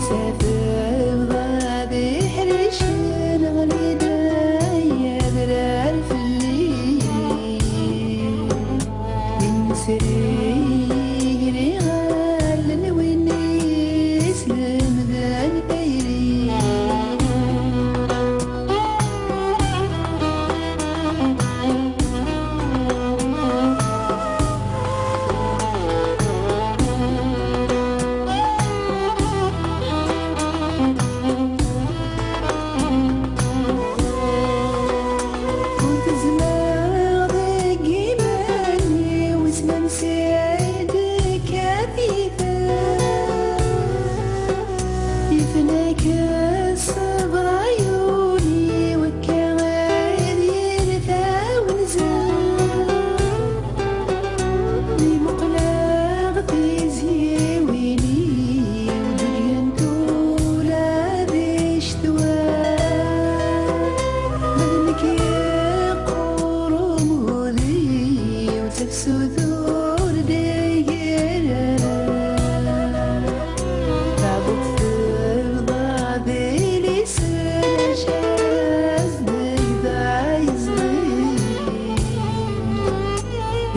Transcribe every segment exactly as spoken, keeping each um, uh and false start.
Tafeḍ ad iḥricen ɣlida yadrar fell-i. Imesri griɣ allen win islemden tayri. Ur tezmer deg iman-iw isem-nnes i d-tekkat yifen. Yefna-k ṣṣber ɛyuni-w akka ad yili tawenza. Mi muqleɣ tizyiwin-iw ǧǧuǧgent ula di ccetwa. Ma d nekk yeqqur umudi-w tafsut ur d-iger ara. Tabukt tebḍa d ilis, lɛecc-as deg d ayẓi.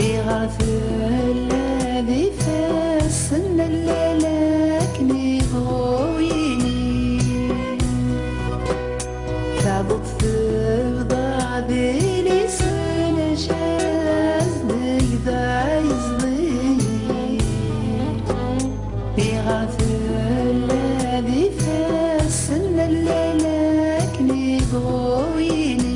Iɣer tella d ifassen n llal akken ibɣu yili. Tabukt tebḍa d ilis, lɛecc-as deg d ayẓi. Iɣer tella d ifassen n llal akken ibɣu yili.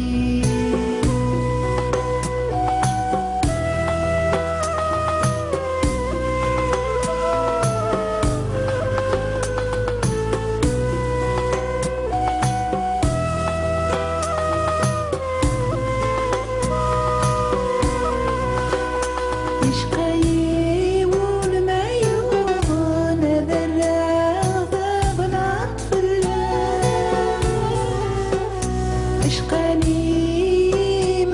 Yecqa-yi wul ma yuḍen ad rreɣ tablaḍt fell-as. Acqa n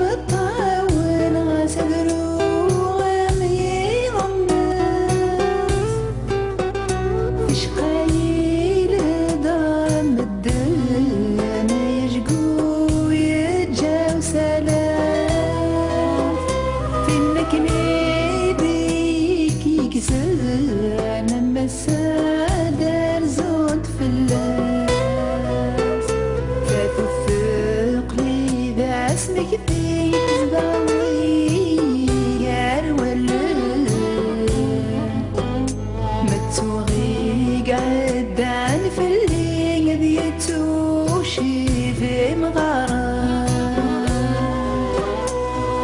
imeṭṭawen ɣas ad ruɣ am yiḍemmas. Acqa yelda medden yejgu yeǧǧa usalas. Tin akken i d-ik-yekksen am ass-a ad rzunt fell-as. Tatut teqqel-i d asmekti tezdeɣ-i gar wallen. Ma ttuɣ i iɛeddan fell-i ad yettucib imɣaren.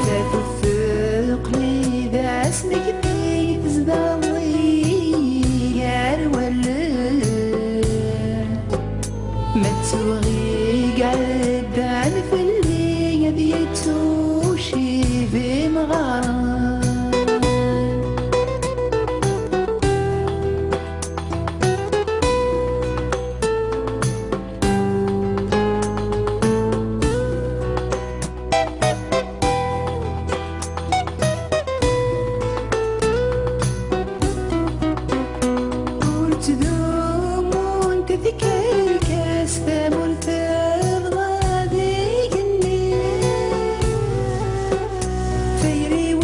Tatut teqqel-i d asmekti tezdeɣ-i gar wallen. Ma ttuɣ i iɛeddan fell-i ad yettucib imɣaren. Ur ttdumunt tikerkas, tamurt tebḍa d igenni. Tayri-w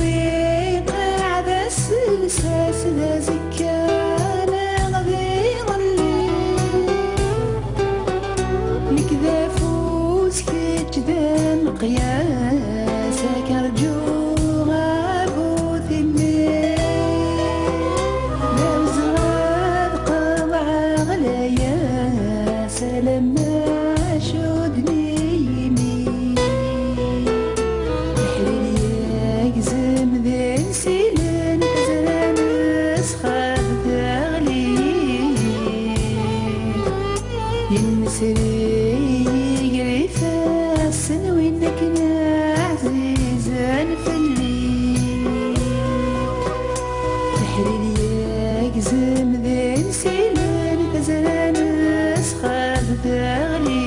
iqeɛɛed-as lsas d azekka neɣ d iḍelli. Nekk d afus, kečč d ameqyas, ad k-rǧuɣ a bu timmi. D awezɣi ad qeḍɛeɣ layas alamma cudden-iyi imi. Leḥlil yegzem d insilen, tazra n ssxab teɣli. Imesri iger ifassen win akken ɛzizen fell-i. Leḥlil yegzem d insilen, tazra n ssxab teɣli.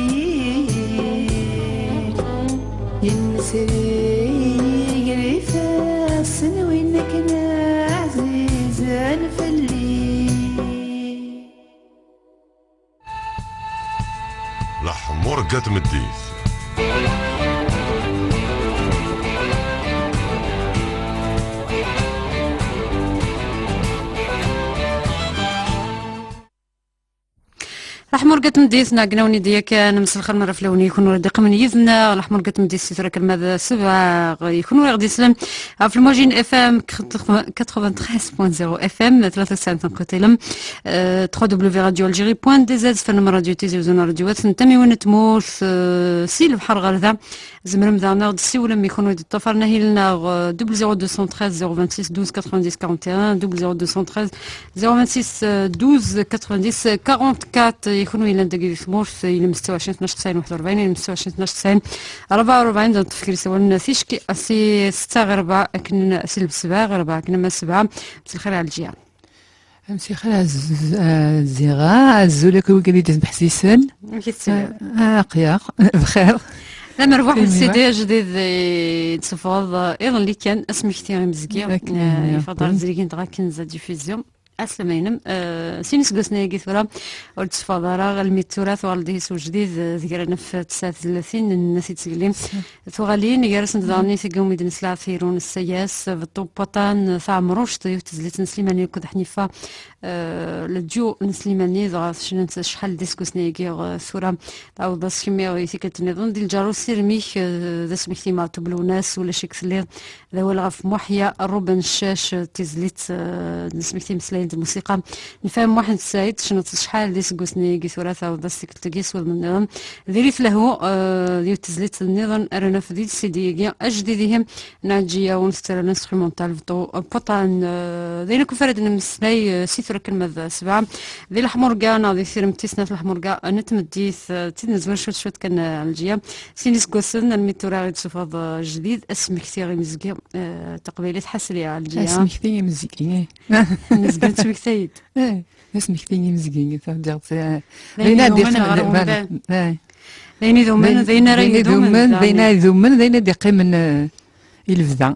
Imesri iger ifassen win akken ɛzizen fell-i. Leḥmurga n tmeddit. Leḥmurga n tmeddit, nɛeggen-awen-id yakan, mselxir mara fell-awen, i kunwi ara d-iqqimen yid-neɣ. Leḥmurga n tmeddit si tura kan ma d sebɛa, i kunwi ara ɣ-d-yeslen ɣef lmujin F M quatre-vingt-treize point zéro F M, tlata u tesɛin tanqit ilem, euh, trois W radio algérie point D Z, fernum radio tizi uzun radio at n tamiwin n tmurt, euh, si lebḥer ɣer da. Tzemrem daɣen ad ɣ-d-tessiwlem, i kunwi d-ṭṭafaren ahil-nneɣ, euh, double zéro deux cent treize zéro vingt-six douze quatre-vingt-dix quarante et un, double zéro deux cent treize zéro vingt-six douze quatre-vingt-dix quarante-quatre. I kunwi yellan dagi di tmurt, ilem setta u ɛecrin tnac tesɛin waḥed u rebɛin, ilem setta u ɛecrin tnac tesɛin rebɛa u rebɛin, d neṭṭef gar isawalen ticki, si setta ɣer rebɛa akken, si sebɛa ɣer rebɛa akken ama sebɛa. Mselxir a Ɛelǧiya. Mselxir a Z-, a Ziɣa, azul akk i wigad i d-ismeḥsisen. Amek i tettiliḍ? Ah, aql-aɣ bxir. D amerbuḥ n Sidi ajdid i d-tessufɣeḍ, eh, iḍelli kan, asmekti imezgi. Akken, eh, yeffeɣ-d ɣer Zrigin dɣa Kenza Diffusion. Aslama-inem, eh, sin iseggasen-agi tura ur d-tessufɣeḍ ara, almi d tura tuɣaleḍ ihi s ujdid, eh, d gar anef tesɛa tezlatin n At Ittgellim. Tuɣalin, gar-asent daɣen i tigi umi d-nesla Tirun Ssayas, Beṭṭu Paṭan, Taɛemruct, yiwet tezlit n Slimani akked Ḥnifa, eh, le duo n Slimani, dɣa tecnant acḥal d iseggasen-agi, eh, tura tɛawdeḍ-as kemmi i tikkelt nniḍen, di lǧar usirem-ik, eh, d asmekti Meɛtub Lewnas, ulac-ik telliḍ d awal ɣef Muḥya Ruben Ccac, eh, tizlit, eh, d asmekti imeslayen d lmusiqa. Nefhem Muḥend Saɛid, tecneḍ acḥal d iseggasen-agi tura tɛawdeḍ-as tikkelt-agi s wudem nniḍen. Diri-t lehhu, eh, d yiwet tezlit nniḍen ara naf di CD-agi ajdid ihi n Ɛelǧiya, ur nettarra l'instrumental Beṭṭu Paṭan. Eh, d ayen akk ara d-nemmeslay, eh, si tura kan ma d sebɛa. Di Leḥmurga neɣ di tiremt tis snat Leḥmurga n tmeddit, eh, d tid nezwar cwiṭ cwiṭ kan, eh, Ɛelǧiya. Sin iseggasen, almi d tura i d-tessufɣeḍ, eh, ajdid, asmekti imezgi, eh, taqbaylit ḥasri Ɛelǧiya. Asmekti imezgi. Nezga nettmektay-d. Eh, d asmekti imezgi, taǧǧaɣ-tt, eh, d ayen idumen ɣer umdan. Eh. D ayen idumen, d ayen ara idumen, d ayen ara idumen, d ayen ad iqqimen, eh, i lebda.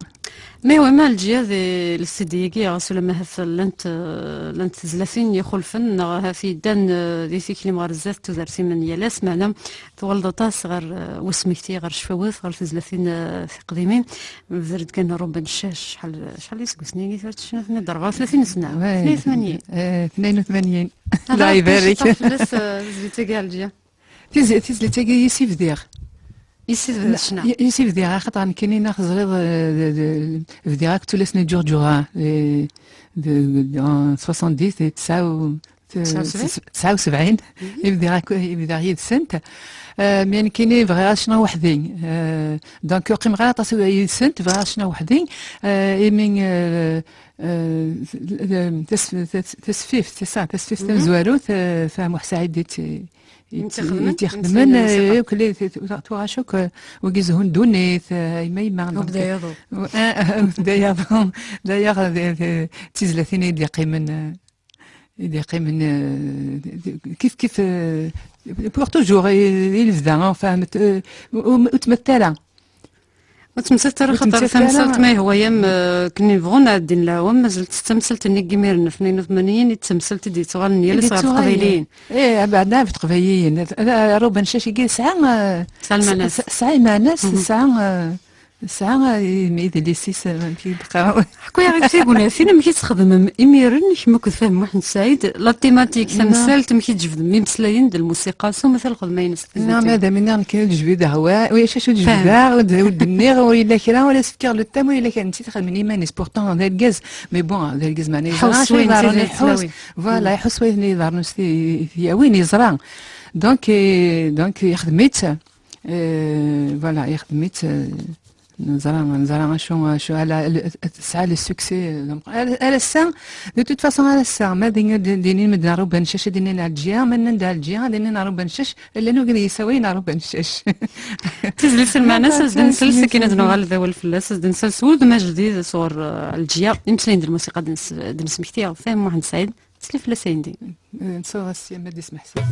Mais oui, ma Ɛelǧiya di le CD-agi, ɣas ulamma ahat llant, eh, llant tezlatin ixulfen, neɣ ahat yeddan, eh, di tikli-m ɣer zdat, tudert-im n yal ass, meɛna tuɣaleḍ aṭas ɣer, eh, wasmekti, ɣer ccfawat, ɣer tezlatin, eh, tiqdimin. Bder-d kan Ruben Ccac, acḥal, acḥal iseggasen-agi tura, tecna tnid rebɛa u tlatin sna, tnin u tmanyin. Eh, tnin u tmanyin. Lɛib arek. Fell-as, eh, tezlit-agi Ɛelǧiya. Tiz-, tizlit-agi yis i bdiɣ. Yis i tebdiḍ ccna? Yis i bdiɣ, axaṭer nekkini neɣ teẓriḍ, eh, d-, d-, bdiɣ akk tullas n Ǧuṛǧuṛa, eh, de, de, en soixante-dix, eh, tesɛa u, tesɛa u sebɛin? Tesɛa u sebɛin. Mhm. I bdiɣ akk, i bdiɣ yid-sent. Eh, mi nekkini bɣiɣ ad cnuɣ weḥd-i. Eh, donc, ur qqimeɣ ara aṭas yid-sent, bɣiɣ ad cnuɣ weḥd-i. Eh, imi, eh, eh, tas-, tas-, tasfift, c'est ça, tasfift tamezwarut, eh, Fahem Uḥsaɛid i tt-, i tt-ixedmen, eh, akk, tuɣac akk, eh, wigi zehun ddunit, eh, yemma yemma, donc, eh, d aya, d aya, d, d, d tizlatin i d-yeqqimen, eh, i d-yeqqimen, eh, kif kif, eh, pour toujours, i, i lebda, eh, fehmet, eh, ur, ur tmettel ara. Ur ttemsalet ara, xaṭer tamsalt ma yehwa-yam, eh, akken yebɣu nɛeddi n leɛwam, mazal-tt d tamsalt-nni n yimiren, tnin u tmanyin, i d tamsalt i d-yettuɣalen yal ass ɣef teqbayliyin. Eh, abeɛda ɣef teqbayliyin. Ruben Ccac-agi yesɛa, eh, tesɛa lmeɛna-s. Tesɛa lmeɛna-s, tesɛa, eh, tesɛa, eh, idlisen, eh, amek i d-qqaren. Ḥku-yaɣ-d tignatin, amek i tt-txedmem imiren, kemm akked Fahem Muḥend Saɛid, la thématique, tamsalt, amek i tjebdem imeslayen d lmusiqa, s umata lxedma-ines. Non, madame, iniɣ nekk ur d-jbideɣ wa, ulac acu d-jbideɣ, ur d-, ur d-nniɣ, ur yella kra, ur as-fkiɣ le thème, ur yella kra, netta ixedmen iman-is, pourtant d argaz, mais bon, d argaz, meɛna yeẓra acu yeḍran, iḥus, voilà, iḥus wayen yeḍran s ti-, tiyawin, yeẓra. Donc, eh, donc, ixdem-itt, eh, voilà, ixdem-itt, eh, Neẓra, neẓra acu, acu, ala, ala, tesɛa le succès, eh, d ameqqran. Ar, ar ass-a, de toute façon, ar ass-a, ma d-, d-, d-inin medden Ruben Ccac, ad inin Ɛelǧiya, ma nnan-d Ɛelǧiya, ad inin Ruben Ccac, llan wigad yessawalen Ruben Ccac. Tizlit s lmeɛna-s, ad s-d-nsels, akken ad nuɣal d awal fell-as, ad s-d-nsels wudem ajdid sɣur, eh, Ɛelǧiya, imeslayen d lmusiqa ad d-nes-, ad d-nesmekti ɣef Fahem Muḥend Saɛid. Tesli fell-as ayendin. Eh, nsuɣ-as sya ma d-ismeḥsab.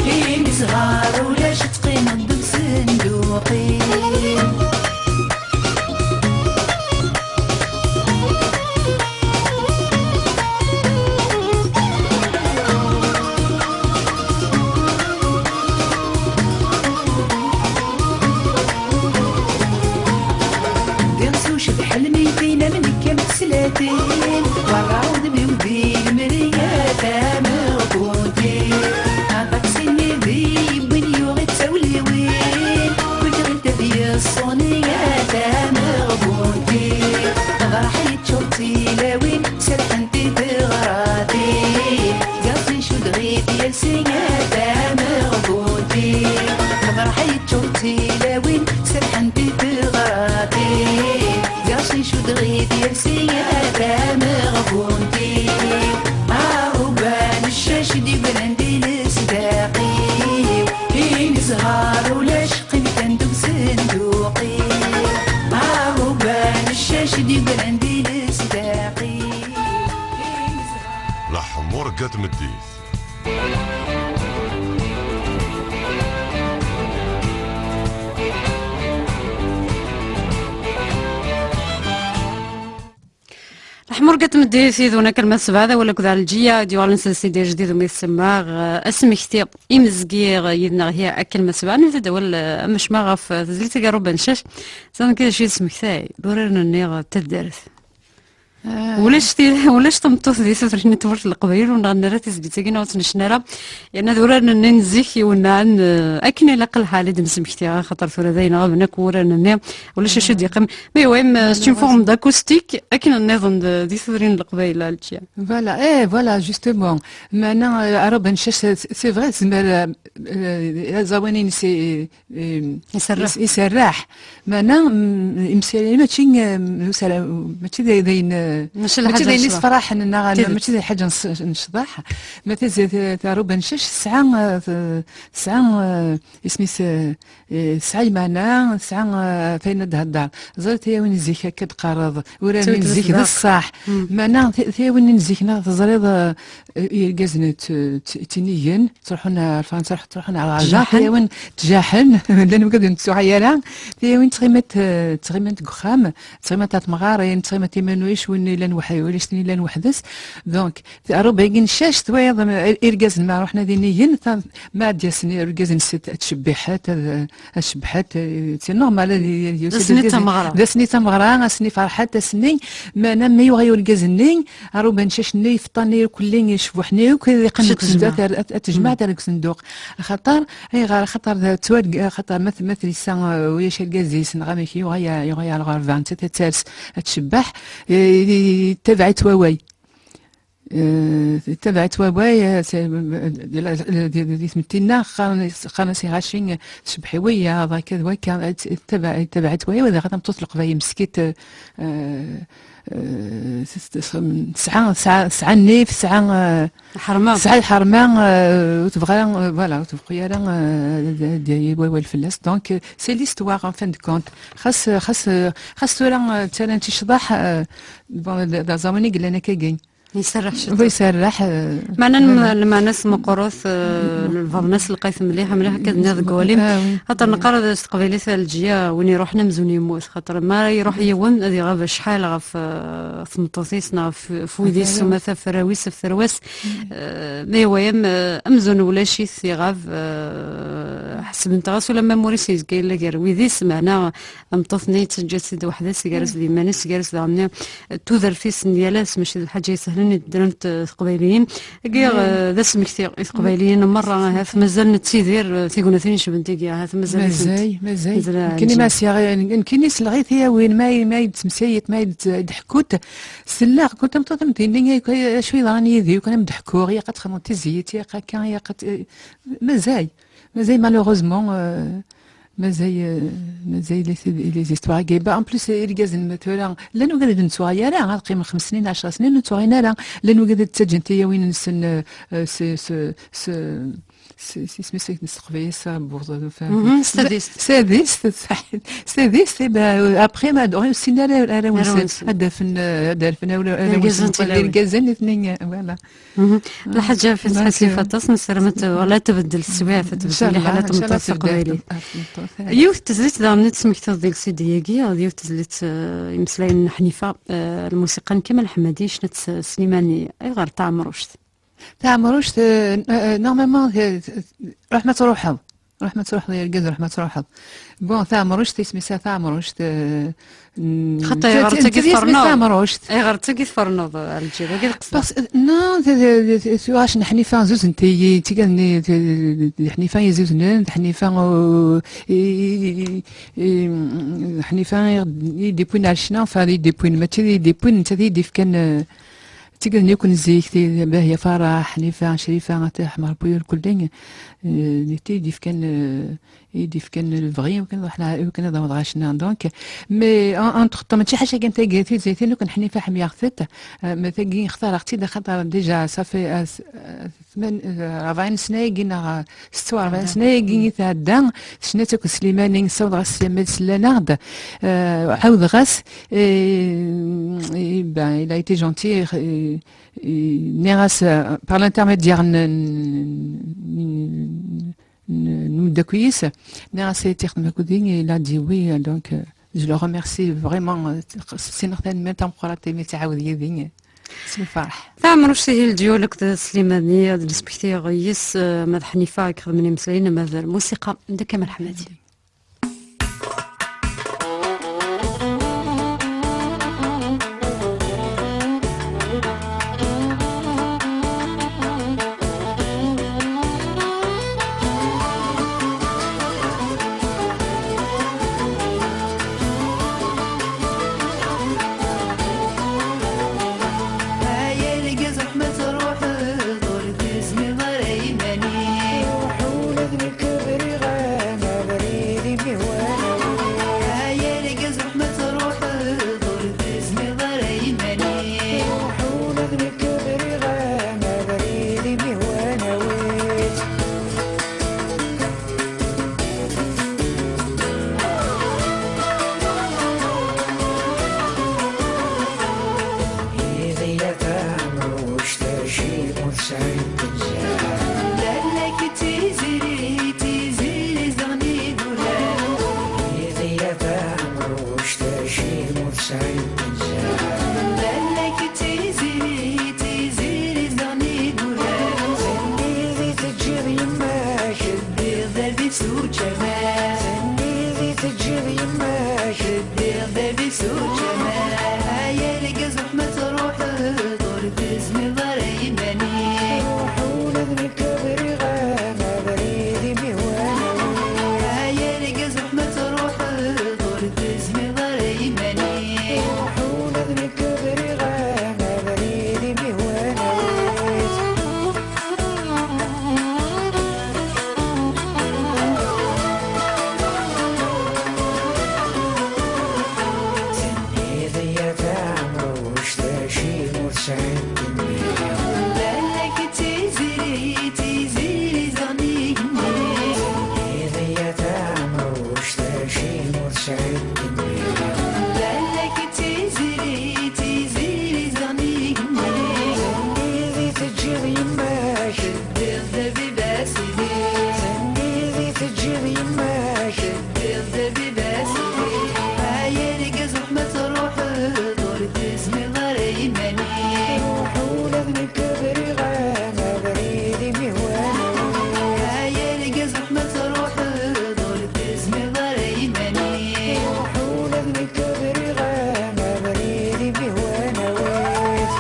Imi sɣar ulac, teqqimeḍ deg usenduq-iw. Ddiɣ s ucebḥ lmiytin am nekk am teslatin, werra udem-iw di lemri a tameɣbunt-iw. Aṭaksi-nni d yewwin yuɣ-itt tawliwin, ur tɣilt ad yeṣṣuni a tameɣbunt-iw. Aḍraḥ yeččur d tilawin, serḥent i teɣratin. Ziɣ sin cuddeɣ-it yal sin a tameɣbunt-iw. Aḍraḥ yeččur d tilawin, serḥent i teɣratin. Ziɣ sin cuddeɣ-it yal sin a tameɣbunt-iw. Aruba n ccac d-yegran di lesdaq-iw. Ini sɣar ulac, qqim kan deg usenduq-iw. Aruba n ccac d-yegran di lesdaq-iw. Leḥmuṛegga n tmeddit. Leḥmuṛegga n tmeddit, idun akken ma tebɛed awal akked Ɛelǧiya, ad yuɣalen s Sidi Ajdid umi tsemmaɣ, eh, asmekti imezgi yid-neɣ hi akken ma tebɛed, nbda-d awal, eh, amecma ɣef, eh, tezlit-agi Aruba n ccac. Ẓran kan d acu i d-tesmektay, d urar-nni n taddart. Ah. Ulac ti-, ulac tameṭṭut di tudrin n tmurt n Leqbayel ur nɣenni ara tizlit-agi neɣ ur tt-necna ara. Yerna d urar-nni n zik iwennɛen, eh, akken ilaq lḥal i d-nesmekti, axaṭer tura dayen ɣaben akk wurar-nni, ulac acu d-yeqqim. Mais ouais, mais c'est une forme d'acoustique, akken nniḍen d-, di tudrin n Leqbayel, Altia. Voilà, eh, voilà, justement. Meɛna, eh, Aruba n ccac, c'est, c'est vrai, tezmer, eh, eh, aẓawan-ines, eh, eh, iserreḥ. Is-, iserreḥ. Meɛna, mm, imsirri mačči, mm, usara-, mačči d, d ayen, eh, mačči d ayen yessefraḥen, neɣ mačči d lḥaǧa n ṣ-, n ccḍeḥ. Ma tazza-, ta-, Taruba n ccac tesɛa, eh, t-, tesɛa, eh, isem-is, eh, eh, tesɛa lmeɛna, tesɛa, eh, f ayen ad d-thedder. Ẓer tayawin n zik akka d-qqareḍ, urar-nni n zik d ṣṣeḥ. Meɛna ti-, tayawin n zik neɣ teẓriḍ, eh, irgazen t-, t-, ttinigen, ttruḥun ar Fransa, ttruḥun ar Ɣerda, tiyawin ttjaḥen, llan wigad ur nettuɣal ara, tiyawin ttɣimant, eh, ttɣimant deg uxxam, ttɣimant ar temɣarin, ttɣimant iman-is, win yellan weḥ-, ulac tin yellan weḥd-s. Donc, Aruba-agi n ccac, twayeḍ, eh, irgazen ma ruḥen ad inigen, ta-, ma ad d-yasen irgazen s-, ad tcebbiḥet, ad, ad cebḥet, eh, c'est normal, ad, ad, d ass-nni d tameɣra. D ass-nni tameɣra, ass-nni ferḥet, ass-nni, meɛna ma yuɣa urgaz-nni, Aruba n ccac-nni, ifeṭṭa-nni, irkelli, icebbuḥ-nni, akk ad yeqqim deg usenduq, ad, ad, ad tejmeɛ deg usenduq. Axaṭer, ayɣer? Axaṭer d ttwarg-, axaṭer ma t-, ma tlisa, eh, ulac argaz-is, neɣ amek yuɣal, yuɣal ɣer lɣerba, nettat ad ters, ad tcebbeḥ, eh, yettabaɛ-itt wawal. Eh, yettabaɛ-itt wawal, eh, c'est, eh, di, di, di, di tmetti-nneɣ, qqaren-as, qqaren-as i Ɣaci, eh, tcebbeḥ i wiyaḍ, akka d wakka, eh, yettabaɛ-, yettabaɛ-itt wawal, dɣa tameṭṭut n Leqbayel meskint, eh, eh, eh, s-, s-, s-, tesɛa, tesɛa, tesɛa nnif, tesɛa, eh, tesɛa lḥerma, eh, ur tebɣi ara, eh, voilà, ur tebɣi ara, eh, ad, ad d-yawi wawal fell-as. Donc, eh, c'est l'histoire, en fin de compte. Xas, xas, xas tura, eh, ttarran-tt i ccḍeḥ, eh, bon, d, d aẓawan i yellan akkagi. Iserreḥ ciṭuḥ. Iserreḥ, eh, meɛna lem-, lmeɛna-s meqqret, eh, lbaḍna-s lqayet mliḥ, mliḥ akka d-nniɣ deg wawal-im. Ah, oui. Xaṭer neqqar s teqbaylit a Ɛelǧiya, win iruḥen amzun yemmut. Xaṭer ma iruḥ yiwen, ad iɣab acḥal ɣef, eh, tmeṭṭut-is neɣ ɣef, ɣef wid-is, s umata, ɣef warraw-is, ɣef tarwa-s. Eh, ma iwayam, eh, amzun ulac-it, iɣab, eh, ḥesbent ɣas ulamma amur-is yezga yella gar wid-is, meɛna tameṭṭut-nni yettaǧǧa-tt-id weḥd-s, gar-as d iman-is, gar-as daɣen tudert-is n yal ass, mačči d lḥaǧa isehlen i d-ddrent, eh, teqbayliyin. Agi, eh, d asmekti i teqbayliyin merra, ahat mazal nettidir, eh, tignatin icebḥen tigi, ahat mazal-itent. Mazal, mazal. Mazal. Nekkini ma sɛiɣ, nekkini selleɣ i tiyawin, ma, ma d-ttmeslayent, ma d-, d-ḥekkut, selleɣ, kul tameṭṭut am tinni, acu yeḍran yid-i, kan am d-ḥekkuɣ, ilaq ad txedmeḍ tizit, ilaq akka, ilaq ad, mazal. Mazal, malheureusement, euh, Mazal, mazal les, les histoires agi. Bah, en plus, irgazen ma tura, llan wigad ur nettuɣal ara, ad qqimen xems snin, ɛecra snin, ur nettuɣal ara. Llan wigad ad ttaǧǧan tiyawin-nsen, euh, euh, s, s, s, s, s isem-is akken s teqbaylit, s abbuḍ, enfin, Mhm, s tadist. S tadist, ṣaḥit. S tadist, eh ben, euh, après, ma ur yessin ara arraw-nsen. Arraw-nsen. Ad d-afen, euh, ad d-afen arraw-nsen. Irgazen n tiyawin. Irgazen, nitni, euh, voilà. Mhm. Lḥaǧa ɣef i ttḥassif aṭas, nessaram ad t-, wala tbeddel teswiɛt, ad tbeddel lḥala, ad tmeṭṭut s teqbaylit. Yiwet n tezlit daɣen i d-tesmektiḍ di lsidi-agi, d yiwet n tezlit, eh, imeslayen n Ḥnifa, eh, lmusiqa n Kamal Ḥemmadi, ccna-tt Slimani. Ayɣer Taɛemruct? Taɛemruct, eh, eh, normalement, eh, ruḥ ma truḥeḍ. Ruḥ ma truḥeḍ, ay argaz, ruḥ ma truḥeḍ. Bon, Taɛemruct, isem-is Taɛemruct, eh, n-, Xaṭi, ayɣer d tagi isem-is tferneḍ? Taɛemruct. Ayɣer d tagi tferneḍ, a Lǧil? Wagi d qesda. Parce, non, d, d, d, d, tuɣac n Ḥnifa, zuzent-iyi, d tigad-nni, d, d, d, d Ḥnifa i zuznen, d Ḥnifa, euh, i, i, i, i, Ḥnifa i, i d-iwwin ar ccna, enfin, i d-iwwin, mačči i d-iwwin, nettat i d-ifkan, euh, d tigad-nni akk n zik, ti-, Bahya Farah, Ḥnifa, Crifa, At Ḥmer Puyol, kulli, euh, nettat i d-ifkan, euh, i d-ifkan lebɣi, iwakken ad ruḥen, iwakken ad awḍeɣ ɣer ccna. Donc, mais en-, entre temps, mačči ḥaca kan tagi, tizaytin akk n Ḥnifa ḥemmleɣ-tent, euh, ma tagi xtareɣ-tt-id, axaṭer déjà, ça fait, euh, s-, euh, ثمان، euh, أربعين sna-agi neɣ, euh, ستة وأربعين sna-agi i tɛedda, tecna-tt akk Slimani, ssawḍeɣ-as slamma-s, llan-aɣ-d, euh, ɛawdeɣ-as, et, et ben, il a été gentil, et, et, nniɣ-as, euh, par l'intermédiaire n, n, n, n umeddakel-is, nniɣ-as ad tt-ixdem akked-i, il a dit oui, donc, euh, je le remercie vraiment, euh, ssineɣ tanemmirt tameqqrant imi tt-iɛawed yid-i, s lferḥ. Taɛemruct ihi, ledyul akked Slimani, ad d-nesmekti yes, eh, ma d Ḥnifa i ixedmen imeslayen, ma d lmusiqa, d Kamal Ḥemmadi. Ay argaz, ruḥ ma truḥeḍ, ur tezmireḍ ara iman-ik. Ruḥ ula d nekk briɣ-am abrid imi hwan. Ay argaz, ruḥ ma truḥeḍ, ur tezmireḍ ara iman-ik. Ruḥ ula d nekk briɣ-am abrid imi hwan, awi-tt. Iḍila tamruct, acimi ur tesɛiḍ nnzal? Lalla-k d tiziri, tiziri zedɣen idurar. Iḍila tamruct, acimi ur tesɛiḍ nnzal? Lalla-k d tiziri, tiziri zedɣen idurar. Send i teǧǧiḍ yemma-k? Teddiḍ d bab-is učamar. Send i teǧǧiḍ yemma-k? Teddiḍ d bab-is učamar. Ay argaz, ruḥ ma truḥeḍ, ur tezmireḍ ara iman-ik. Ruḥ ula d nekk briɣ-am abrid imi hwan. Ay argaz, ruḥ ma truḥeḍ, ur tezmireḍ ara iman-ik. Ruḥ ula d nekk briɣ-am abrid imi hwan, awi-tt. Tenniḍ-iyi a tamruct, acimi ur tesɛiḍ nneyya? Lalla-k d tiziri, tiziri zedɣen igenni. Tenniḍ-iyi a tamruct, acimi ur tesɛiḍ nneyya? Lalla-k d tiziri, tiziri zedɣen igenni. Send i teǧǧiḍ yemma-k? Teddiḍ d baba-s. Sidi. Send i teǧǧiḍ yemma-k? Teddiḍ d baba-s. Sidi. Ay argaz, ruḥ ma truḥeḍ, ur tezmireḍ ara iman-ik. Ruḥ ula d nekk briɣ-am abrid imi hwan. Ay argaz, ruḥ ma truḥeḍ, ur tezmireḍ ara iman-ik. Ruḥ ula d nekk briɣ-am abrid imi hwan, awi-tt.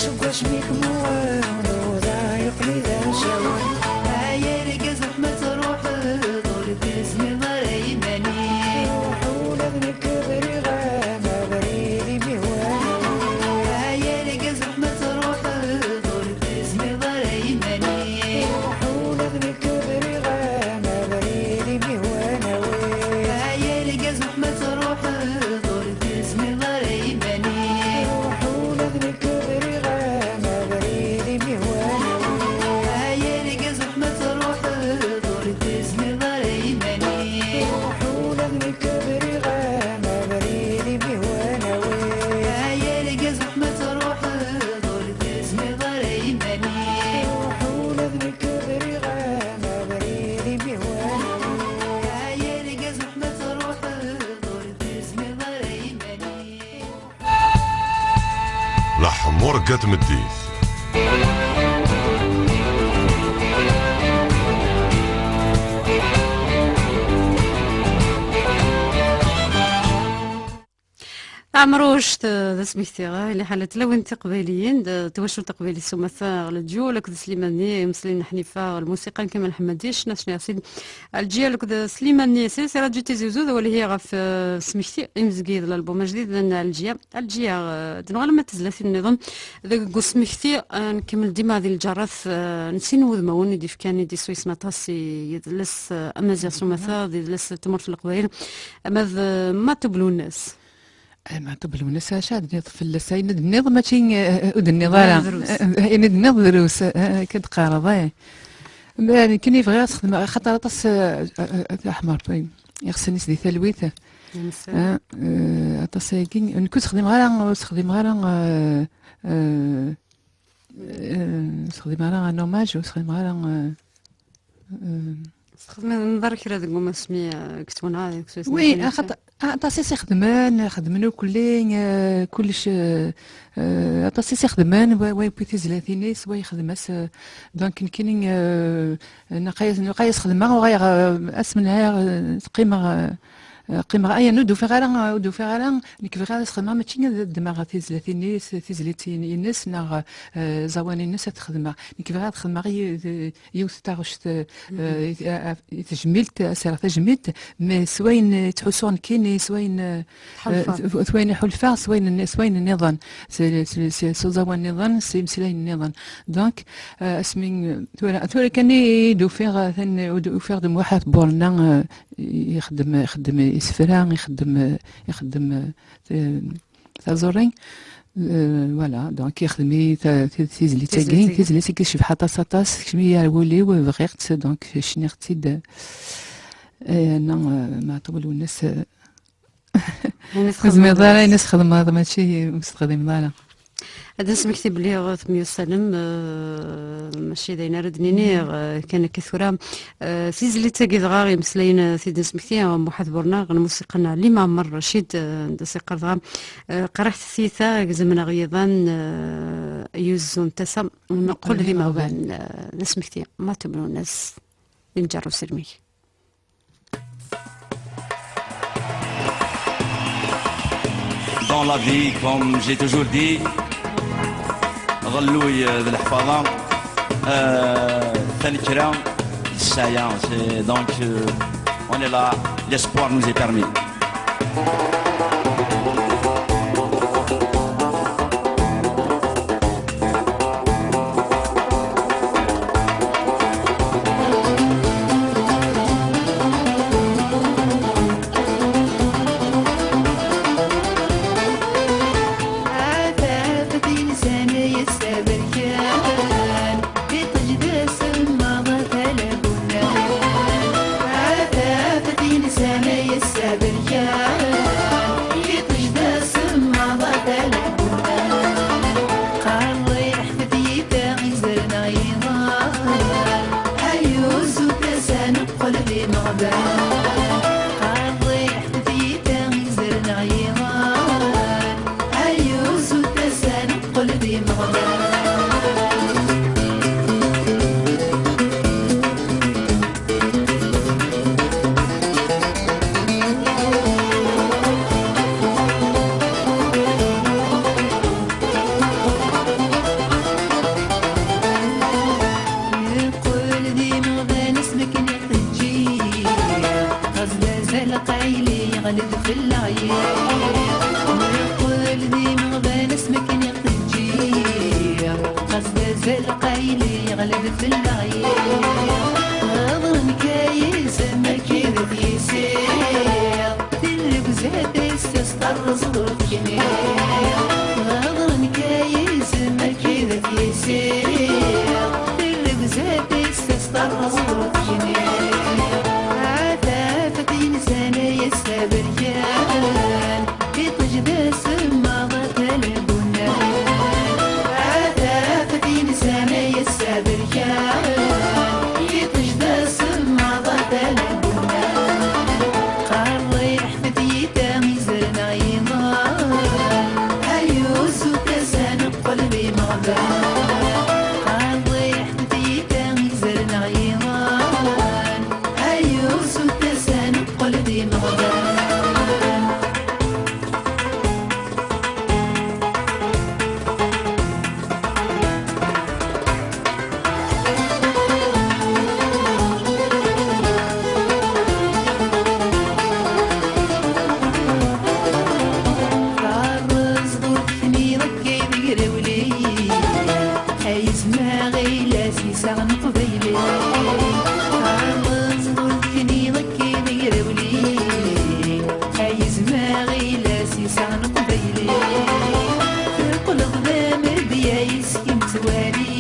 Seg wasmi kem-uɣen uḍar yeqqel d asawen. Ay argaz, ruḥ ma truḥeḍ, ur tezmireḍ ara iman-ik. Ruḥ ula d nekk briɣ-am abrid imi hwan. Ay argaz, ruḥ ma truḥeḍ, ur tezmireḍ ara iman-ik. Ruḥ ula d nekk briɣ-am abrid imi hwan. Ay argaz, ruḥ ma truḥeḍ, ur tezmireḍ ara iman-ik. Ruḥ ula d nekk briɣ-am abrid imi hwan. Ay argaz, ruḥ ma truḥeḍ, ur tezmireḍ ara iman-ik. Ruḥ ula d nekk briɣ-am abrid imi hwan. Ay argaz, ruḥ ma truḥeḍ, ur tezmireḍ ara iman-ik. Ruḥ ula d nekk briɣ-am abrid imi hwan. Ay argaz, ruḥ ma truḥeḍ, ur tezmireḍ ara iman-ik. Leḥmuṛegga n tmeddit. Taɛemruct, eh, d asmekti, eh, i liḥala n tlawin tiqbayliyin, d twacult taqbaylit s umata ɣer leǧyul akked Sliman-nni, imeslayen n Ḥnifa, lmusiqa n Kamal Ḥemmadi, ccna, ccna Yasin Ɛelǧiya akked Sliman-nni, si, si Radyu Tizi Uzzu, d awal ihi ɣef, eh, smekti imezgi d lalbum ajdid n Ɛelǧiya. Ɛelǧiya, eh, d-nuɣal ma d tezlatin nniḍen, deg usmekti, eh, nkemmel dima di lǧarat, eh, n sin wudmawen i d-ifkan, i d-isuysen aṭas i yidles, eh, amaziɣ s umata, d idles n tmurt n Leqbayel, ama d, eh, Matub Lwennas. Eh, Matub Lwennas, acu ad d-nniḍ fell-as? Ayen i d-nniḍ mačči, eh, eh, ur d-nniḍ ara. Drus. Eh, eh, ayen i d-nniḍ drus, eh, eh, akka d-qqareḍ, eh. Ma nekkini bɣiɣ ad sxedmeɣ, axaṭer aṭas, eh, eh, eh, aḥmer, eh, iɣsan-is di talwit. Insa. Eh, eh, aṭas ayagi, nekk ur sxedmeɣ ara, ur sxedmeɣ ara, eh, eh, eh, ur sxedmeɣ ara un hommage, ur sxedmeɣ ara, eh, eh, Txedmeḍ ara kra deg umasmi, eh, deg twenɛaḍ, deg wi, axaṭer, aṭas i s-ixedmen, xedmen ukelli, eh, kullec, eh, eh, aṭas i s-ixedmen, wa, wa yewwi tizlatin-is, wa yexdem-as, eh, donc nekkini, eh, naqay, naqay as-xedmeɣ, uɣaleɣ, eh, asmi nɛiɣ, eh, qqimeɣ, eh, eh, qqimeɣ, aya, ur d-ufiɣ ara, ur d-ufiɣ ara, nekk bɣiɣ ad as-xedmeɣ, mačči ad ddmeɣ tizlatin-is, tizlit-ines, neɣ, eh, ẓawan-ines ad t-xedmeɣ. Nekk bɣiɣ ad xedmeɣ i, yiwet n taɣect, eh, i, a, a, i tejmilt, ad s-rreɣ tajmilt, mais s wayen, eh, ttḥussuɣ nekkini, s wayen, eh, s wayen i ḥulfaɣ, s wayen, s wayen nniḍen, s, s, s, s uẓawan nniḍen, s imeslayen nniḍen. Donc, eh, asmi, eh, tura, tura kan i d-ufiɣ, eh, tan, ufiɣ-d Muḥ At Burna, eh, ixeddem, ixeddem isefra, ixeddem, ixeddem, eh, taẓuri. Euh, voilà, donc ixdem-iyi ta-, ti-, tizlit-agi, tizlit-agi tecbeḥ aṭas, aṭas, tekcem-iyi ar wul-iw, bɣiɣ-tt, donc cniɣ-tt-id. Eh, ana, eh, Meɛṭub Lwennas, eh, ur tezmireḍ ara ayen i s-txedmeḍ, mačči ur s-texdimeḍ ara. Ad nesmekti belli temyussanem, eh, mačči d ayen ara d-nini, eh, kan akka tura, eh, tizlit-agi dɣa imeslayen, eh, tid nesmekti, eh, Muḥ At Burna, lmusiqa n Ɛli Mɛemmer Racid, eh, anda s-iqqar dɣa, eh, qriḥet tiyita, gezmen-aɣ yiḍan, eh, yuzzu n tasa, neqqel d imeɣban, eh, d asmekti, Meɛṭub Lwennas, di nǧer uselmik. Dans la vie, comme j'ai toujours dit, ɣelluy, euh, d leḥfaḍa, euh, tanekra d ssɛaya. C'est donc, euh, on est là, l'espoir nous est permis. Ad tafeḍ insan yessaberkan, iṭij d asemmaḍ talabunan. Ad tafeḍ insan yessaberkan. Lqayel yeɣleb fell-aɣ yiḍ. Ɣeḍren kayizem akked yisiḍ. Tilegza tissist terreẓ ur tekniḍ. Ɣeḍren kayizem akked yisiḍ. Tilegza tissist terreẓ ur tekniḍ. Ata fat insan ay ass aberkan. Iṭij d asemmaḍ ata lbunan. Ata fat insan ay ass aberkan. Iṭij d asemmaḍ ata lbunan. Qerriḥet tyita izerneɣ yiḍan. Ay usu tasa neqqel d imeɣban. Qerriḥet tyita izerneɣ yiḍan. Ay usu tasa neqqel d imeɣban. Terreẓ ur tekniḍ akka i tegrawli. Ay izem aɣilas isaɣen qbayli. Terreẓ ur tekniḍ akka i tegrawli. Ay izem aɣilas isaɣen qbayli. Teqqleḍ d amedya yis-k i nettwali.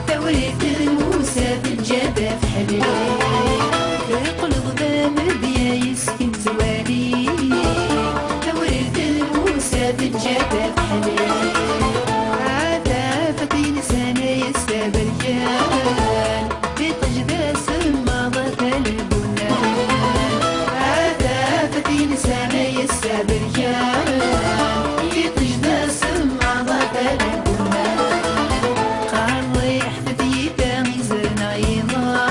Tawrirt n Musa teǧǧa-d afeḥli. Teqqleḍ d amedya yis-k i nettwali. Tawrirt n Musa teǧǧa-d afeḥli. Ata fat insan ay ass aberkan. Iṭij d asemmaḍ ata lbunan. Ata fat insan ay ass aberkan. Iṭij d asemmaḍ ata lbunan. Qerriḥet tyita izerneɣ yiḍan.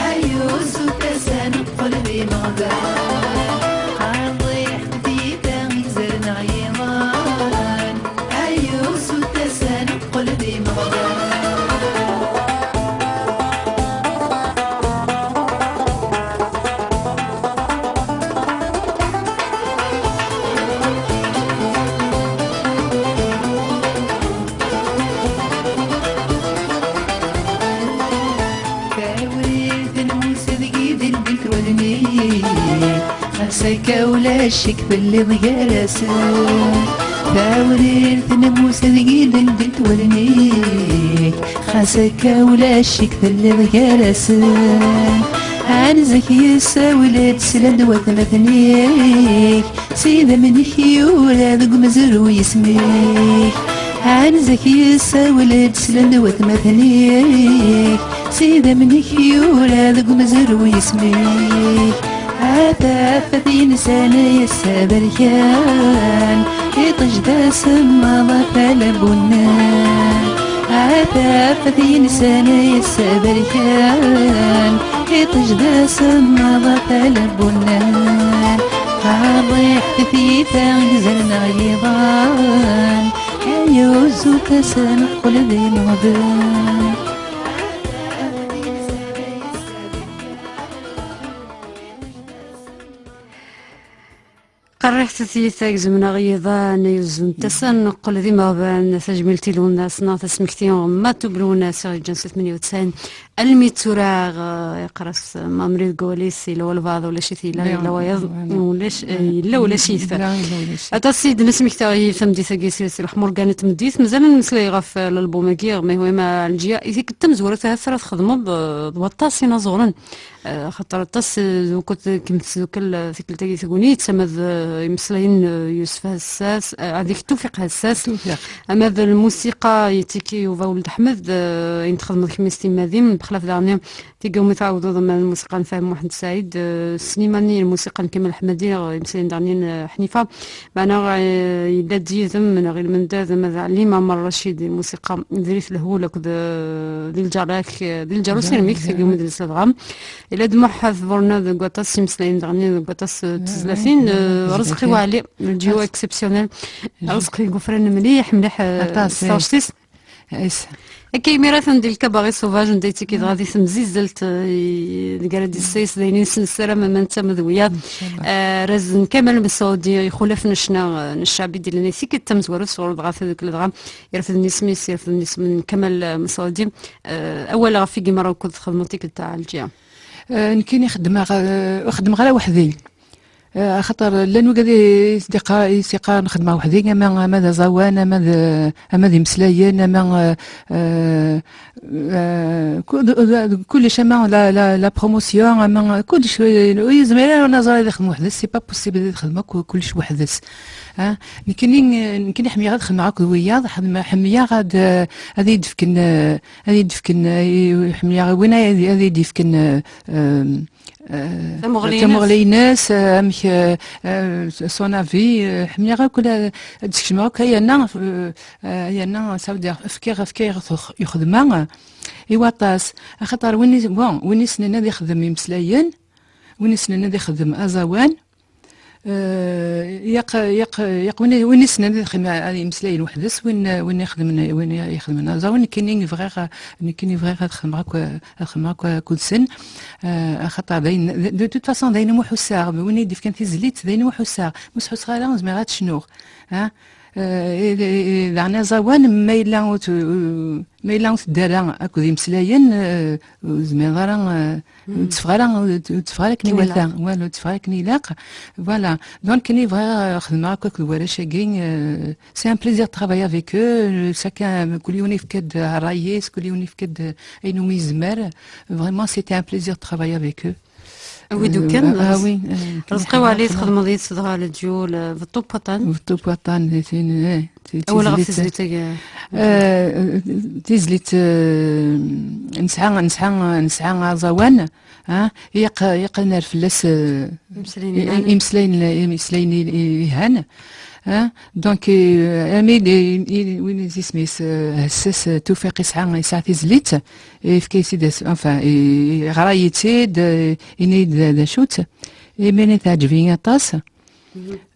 Ay usu tasa neqqel d imeɣban. Qerriḥet tyita izerneɣ yiḍan. Ay usu tasa neqqel d imeɣban. Tawrirt n Musa deg idel-, deg wallen-ik. Ɣas akka ulac-ik telliḍ gar-asen. Tawrirt n Musa deg idel-, deg wallen-ik. Xas akka ulac-ik telliḍ gar-asen. Anzak yessawel-d slan-d watmaten-ik. S idammen-ik yura deg umezruy isem-ik. Anzak yessawel-d slan-d watmaten-ik. S idammen-ik yura deg umezruy isem-ik. Ata fat insan ay ass aberkan. Iṭij d asemmaḍ ata lbunan. Ata fat insan ay ass aberkan. Iṭij d asemmaḍ ata lbunan. Qerriḥet tyita izerneɣ yiḍan. Ay usu tasa neqqel d imeɣban. Qerriḥet tyita gezmen-aɣ yiḍan, ay usu tasa neqqel d imeɣban. Tajmilt i Lwennas neɣ tasmekti Matub Lwennas i ɣ-yeǧǧan si tmenya u tesɛin almi d tura, eh, yeqqar-as Mamri deg wawal-is, yella walbeɛḍ, ulac-it, yella, yella wayeḍ, ulac, eh, yella, ulac-it. Yella, yella, ulac-it. Aṭas i d-nesmekta i tameddit-agi si, si leḥmurgan n tmeddit. Mazal ad nemmeslay ɣef, eh, lalbum-agi, ma yehwa ma Ɛelǧiya. I tikkelt tamezwarut ahat ara txedmeḍ, eh, d waṭas inaẓuren. Eh, axaṭer aṭas, eh, d wukud kem-tesdukel, eh, tikkelt-agi tegnit, ama d, eh, imeslayen, eh, Yusef Hassas, eh, ɛdik Tufiq Hassas, ama d lmusiqa yettiki Yuba Weld Ḥmed, eh, ayen txedmeḍ kemm s timmad-im, bexlaf daɣen tigawmi tɛawdeḍ, ama d lmusiqa n Fahim Muḥend Saɛid, eh, Slimani, lmusiqa n Kamal Ḥmadi, eh, imeslayen daɣen n, eh, Ḥnifa. Meɛna, eh, yella-d yid-m neɣ i lmendad ama d Ɛli Mamer Racid, lmusiqa d Rif Lehul akked, eh, di lǧar-ak, eh, di lǧar usirem-ik, tagi umi d-nesla dɣa. Yella-d Muḥ Tburna deg waṭas imeslayen daɣen, deg waṭas, eh, tezlatin, eh, Rezqi Waɛli, duo exceptionnel. Rezqi yegufran mliḥ, mliḥ, eh, s taɣect-is. Akka imir atan di lkabaɣi sauvage, anda yettiki dɣa di temzizzelt, eh, deg ara d-yessayes d ayen i nesnessaram ama netta ma d wiyaḍ. Inchallah. Eh, Razen Kamal Messaoudi, ixulaf n ccna, eh, n ccaɛbi d-illan i tikkelt tamezwarut sɣur dɣa tadukla dɣa irefden isem-is, irefden isem n Kamal, eh, Messaoudi. Eh, awal ɣef i yimra akked txedmeḍ tikkelt a Ɛelǧiya. Eh, nekkini xeddmeɣ, eh, ur xeddmeɣ ara weḥd-i. Eh, axaṭer llan wigad i s-d-iqqa-, i s-iqqaren xedmeɣ weḥd-i, ama, ama d aẓawan, ama d, ama d imeslayen, ama, eh, eh, eh, ku-, d-, d-, kullec, ama la, la, la promotion, ama kullec, eh, ur yezmir ara unaẓur ad ixdem weḥd-s, c'est pas possible ad ixdem akk kullec weḥd-s. Ah, nekkini, nekkini ḥemmleɣ ad xedmeɣ akked wiyaḍ, ḥemmleɣ, ḥemmleɣ ad, ad iyi-d-fken, eh, ad iyi-d-fken, eh, ḥemmleɣ win ad, ad iyi-d-yefken, eh, eh, eh, tamuɣli-ines, eh, amek, eh, eh, son avis, eh, ḥemmleɣ akk la, ad d-skecmeɣ akk, ay anna, eh, eh, ay anna, ça veut dire, fkiɣ, fkiɣ i lxedma, eh, i waṭas. Axaṭer win i, bon, win issnen ad ixdem imeslayen, win issnen ad ixdem aẓawan, eh, yaq, yaq, yaq win, win issnen ad ixdem, ad imeslayen weḥd-s, win, win ixedmen, win ixedmen aẓawan, nekkini bɣiɣ, nekkini bɣiɣ ad xedmeɣ akk, ad xedmeɣ akk akked-sen. Eh, axaṭer d ayen, de, de toute façon, d ayen umi ḥusseɣ, win i d-ifkan tizlit, d ayen umi ḥusseɣ. Ma ur s-ḥusseɣ ara, ur zmireɣ ad cnuɣ. Ha? Eh, i, i, i, daɣen aẓawan, ma yella ur t-, ma yella ur tedda ara akked imeslayen, eh, ur zmireɣ ara, eh, ur tteffeɣ ara, ur tt-, ur tteffeɣ ara akken iwata. Voilà, ur tteffeɣ ara akken ilaq. Voilà. Donc, nekkini bɣiɣ, eh, xedmeɣ akk akked warrac-agi, eh, c'est un plaisir de travailler avec eux. Chacun, kul yiwen yefka-d ṛṛay-is, kul yiwen yefka-d ayen umi yezmer. Vraiment, c'était un plaisir de travailler avec eux. A wi d-ukan, euh, ah oui, euh, Reẓqi Waɛli, txedmeḍ yid-s dɣa leǧyul, eh, Beṭṭu Waṭan. Beṭṭu Waṭan, di tin, eh, ti-, awal ɣef tizlit, tizlit-agi. Eh, tizlit, eh, nesɛa, nesɛa, nesɛa aẓawan, ah, yaq-, yaqan ar fell-as, eh, imeslayen i-, imeslayen, imeslayen i-, i-, ihan. Ah, donc, eh, ami d-, i-, i-, win i s-isem-is, eh, Hessas, eh, Tufiq, yesɛa, yesɛa tizlit, yefka-yas-id, enfin, i-, yeɣra-yi-tt-id, eh, ini-yi-d d, d acu-tt. Imir-nni teɛǧeb-iyi aṭas.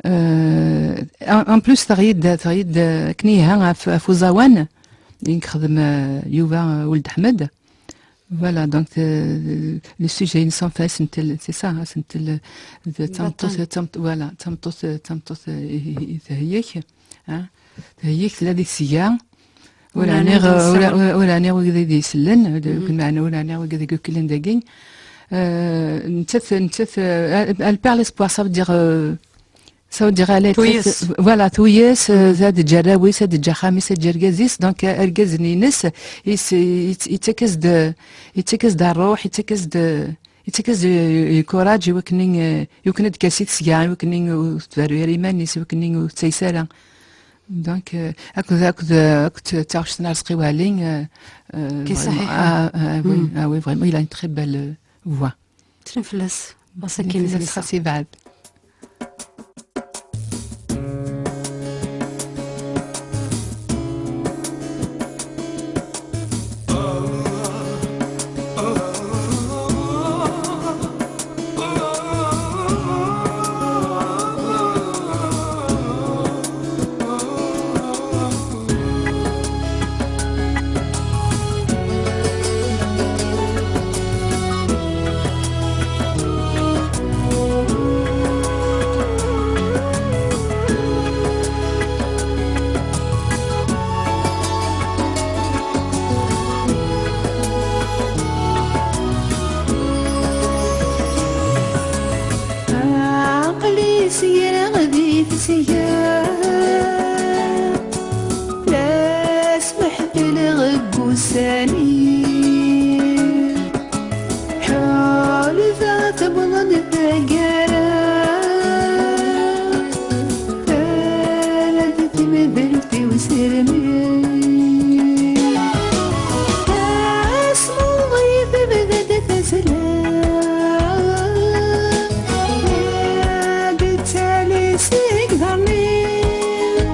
Euh, en, en plus, teɣra-yi-d, teɣra-yi-d, eh, akken iha ɣef, ɣef uẓawan, i yexdem, eh, Yuba, eh, Weld Ḥmed. Voilà, donc, euh, le sujet-ines, enfin, asentel, c'est ça, asentel, euh, de tameṭṭut, tameṭṭut, voilà, tameṭṭut, euh, tameṭṭut, euh, i, i, i theyya-k, hein, theyya-k tella di tesga, ur ɛniɣ, ur, ur, ur ɛniɣ wigad i d-isellen, meɛna ur ɛniɣ wigad i yuklen dagi. Euh, nettat, nettat, euh, elle, elle perd l'espoir, ça veut dire, euh, ça veut dire, elle est très, tuyes. Voilà, tuyes, euh, ad teǧǧ arraw-is, ad teǧǧ axxam-is, ad teǧǧ argaz-is. Donc, euh, argaz-nni-ines, is-, is-, yettak-as-d, yettak-as-d ṛṛuḥ, yettak-as-d, yettak-as-d, euh, courage, i wakken, euh, i wakken ad d-kas i tesga, i wakken ur tberru ara iman-is, i wakken ur tettayes ara. Donc, euh, akked, akked, akked taɣect n Arezqi Waɛli, euh, euh, qui vraiment, صحيح. Ah, ah, oui, ah oui, vraiment, il a une très belle, euh, voix. Ttren fell-as. Ɣas akken fell-as xas yebɛed. Aql-i segreɣ di tesga, la smeḥfaleɣ deg ussan-iw. Ḥulfaɣ tewweḍ-d taggara, terra-d temdelt-iw s rrmil. Asmuḍ-iw tebda-d tazzla, la d-tettali seg iḍarren-iw.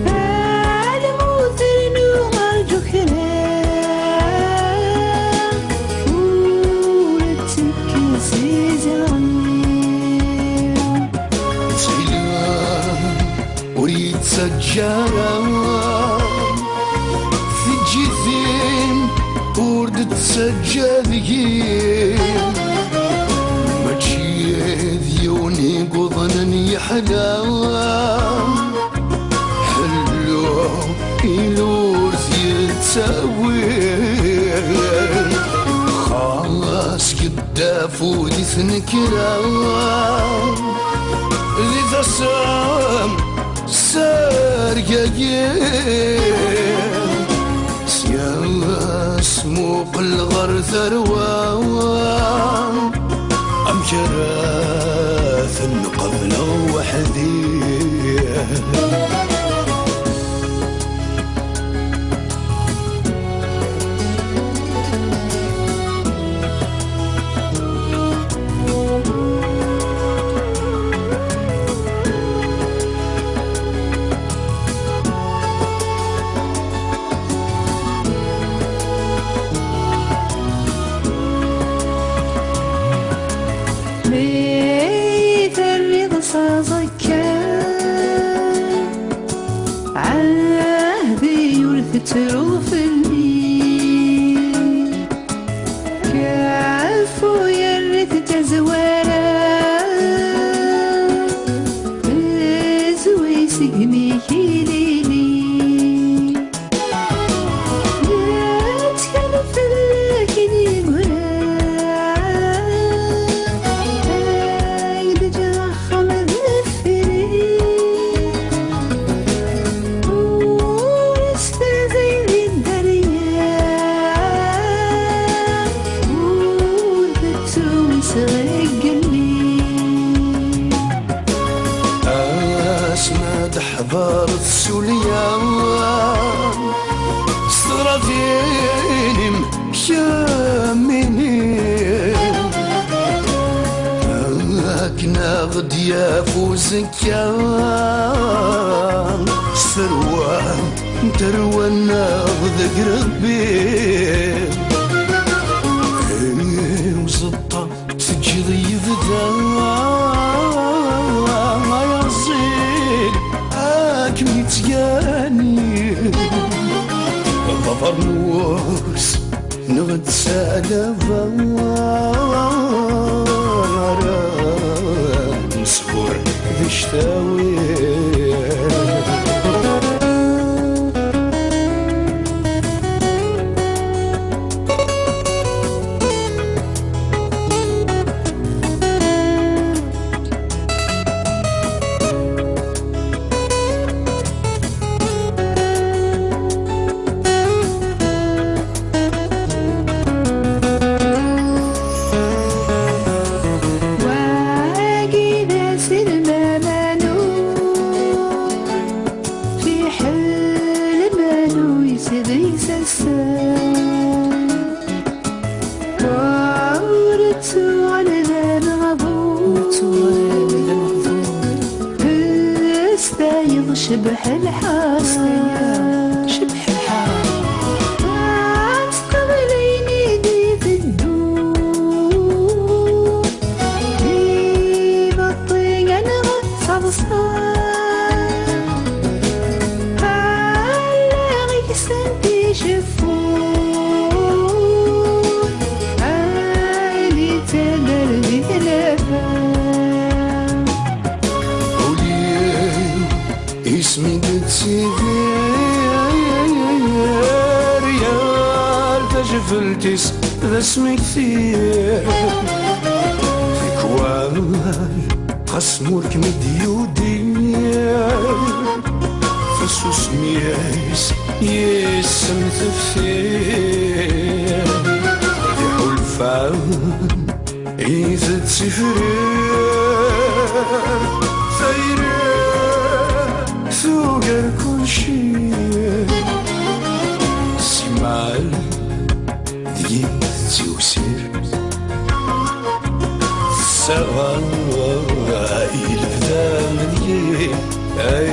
A lmut rnu rǧu kra. Teǧǧa deg-i mačči d yiwen i yuḍnen yeḥla. Ḥellu ilur yettawi, xas gedda afud i tnekra. Di tasem sergayen, sya smuqel ɣer tarwa. Amek ara ten-qableɣ weḥdi? Mi terriḍ s aẓekka, ɛahdi ur tettruḍ fell-i. Kfu yerr-it d tazwara, tezwi segmi k-ilili. Nettkel fell-ak i d-yeggra, ay d-ǧǧeɣ axxam deffir-i. Ur as-tazay di dderya, ur tettu s igenni. Asma d-ḥḍer tsulya, s tɣatin-im kamini, akken a ɣ-d-yaf uzekka. Akka s terwa n terwa-nneɣ deg Rebbi, i uẓeṭṭa teǧǧiḍ yebda. Ay aẓil, ad kem-yettgani d abeṛnus neɣ d talaba ara nesbur di cctawi. Wagi d aselmam-anu, fiḥel ma nuyes d isassan. Ur ttuɣal d ameɣbun. Ur ttuɣal d ameɣbun. Testayeḍ cebḥ lḥal. Testayeḍ cebḥ lḥal. Ad teqbel ayen i d-iteddu. Ibeṭṭi-nneɣ d taḍsa. Allaɣ iksen ticeffu, ayen yettader di tnafa. Ul-iw isem-ik d Tibir, yal tajbelt-is d asmekti. Tikwal xas ma ur kem-id-yudi, tasusmi-s yis-m tefti. D iḥulfan i tettifrir, tayri tugar kulci. Simmal deg-i tettiwsir, tessaɣay lebda deg-i. Ay.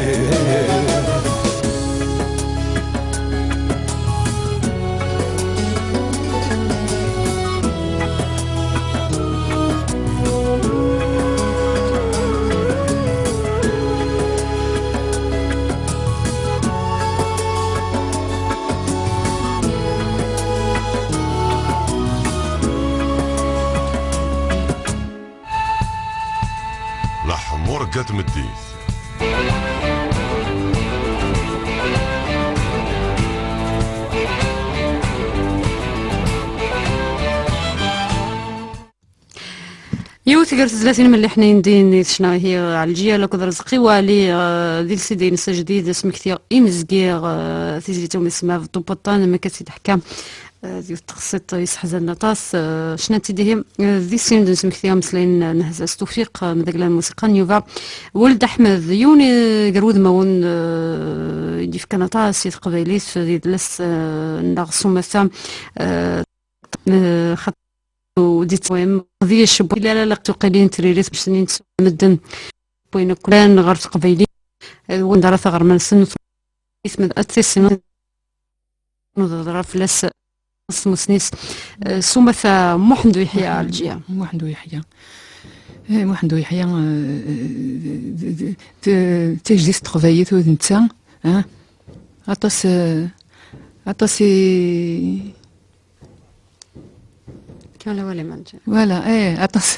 Meddit. Yiwet gar tezlatin melliḥen i yendin i tecna ihi Ɛelǧiya akked Rezqi Wali, eh, di lsidi-ines ajdid, asmekti imezgiɣ, eh, tizlit umi tsemma Beṭṭu Buṭṭan, am akka tt-id-teḥka, eh, d yiwet teqsiṭ yesseḥzanen aṭas, eh, cnant-id ihi, eh, di sin d-nesmekti ameslay n Nehza s Tufiq, eh, mdagla n lmusiqa n Yuba Weld Aḥmed, yiwen, eh, gar wudmawen, eh, i d-yefkan aṭas i teqbaylit, d idles, eh, neɣ s umata, eh, eh, xaṭer ur d-yettwem, d yicewwel ala la tuqilin tririt, mecnin s medden, win akk llan ɣer teqbaylit, eh, wanda ara taɣerma-nsen, ismed ad tissineḍ, neḍra fell-as s tmusni-s, eh, s umata Muḥend Uyeḥya Ɛelǧiya. Muḥend Uyeḥya. Eh, Muḥend Uyeḥya, eh, d, d, d, d tajdit n teqbaylit u d netta, eh, aṭas, eh, aṭas i Kan la wali ma nečči. Voilà, eh, aṭas.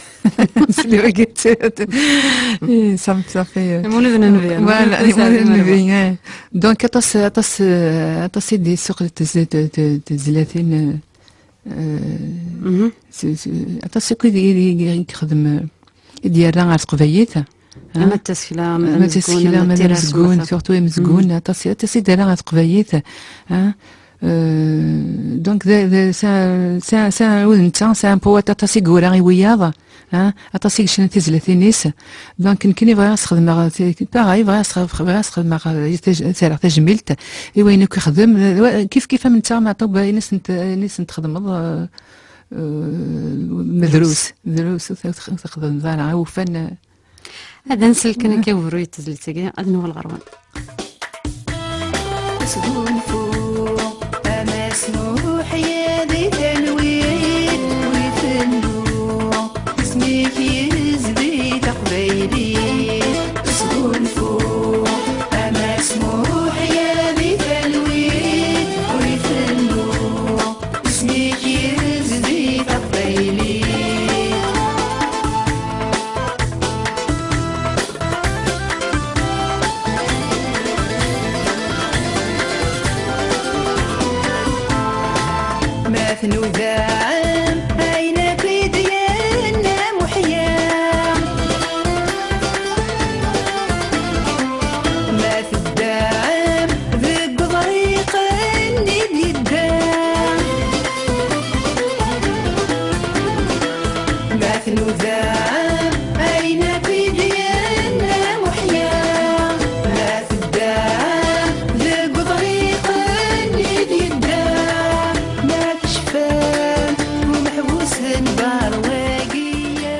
Sliwagit. Eh, ça me, ça fait, euh, Lmulud n Nnbi, voilà, Lmulud n Nnbi, eh. Donc, aṭas, aṭas, eh, aṭas i d-yessuq tez-, te-, te-, tezlatin, eh, eh, Mhm. s-, s-, aṭas akk i d-, i d-, i d-yexdem, eh, i d-yerra ɣer teqbaylit. Ama d tasekla, ama d amezgun, tasekla, ama d amezgun, surtout amezgun, aṭas, aṭas i d-terra ɣer teqbaylit, hein. Euh, donc, d, d, c'est un, c'est un, c'est un, ur d netta, c'est un poète, aṭas i yura i wiyaḍ, hein, aṭas i yecnan tizlatin-is. Donc, nekkini bɣiɣ ad s-xedmeɣ, pareil, bɣiɣ ad s-, bɣiɣ ad s-xedmeɣ, euh, taj-, ad s-rreɣ tajmilt i wayen akk ixdem. Kif kif am netta, Meɛṭub, ayen i s-, ayen i s-txedmeḍ, euh, euh, medrus, medrus, ur t-, ur t-, ur t-xedmeḍ ara, awufan, euh, Ad nsel kan akka i ubru n tezlit-agi, ad nuɣal ɣer-wen. Asgunfu, amass Muḥya di talwit, wi tennu, isem-ik yezdi taqbaylit. Asgunfu, amass Muḥya di talwit, wi tennu, isem-ik yezdi taqbaylit. Ma tnudam ayen akk i d-yenna Muḥya, ma teddam deg uḍriq-nni d-yedda, ma tnudam ayen akk i d-yenna Muḥya, ma teddam deg uḍriq-nni d-yedda, ma tecfam umeḥbus n Berwagiya,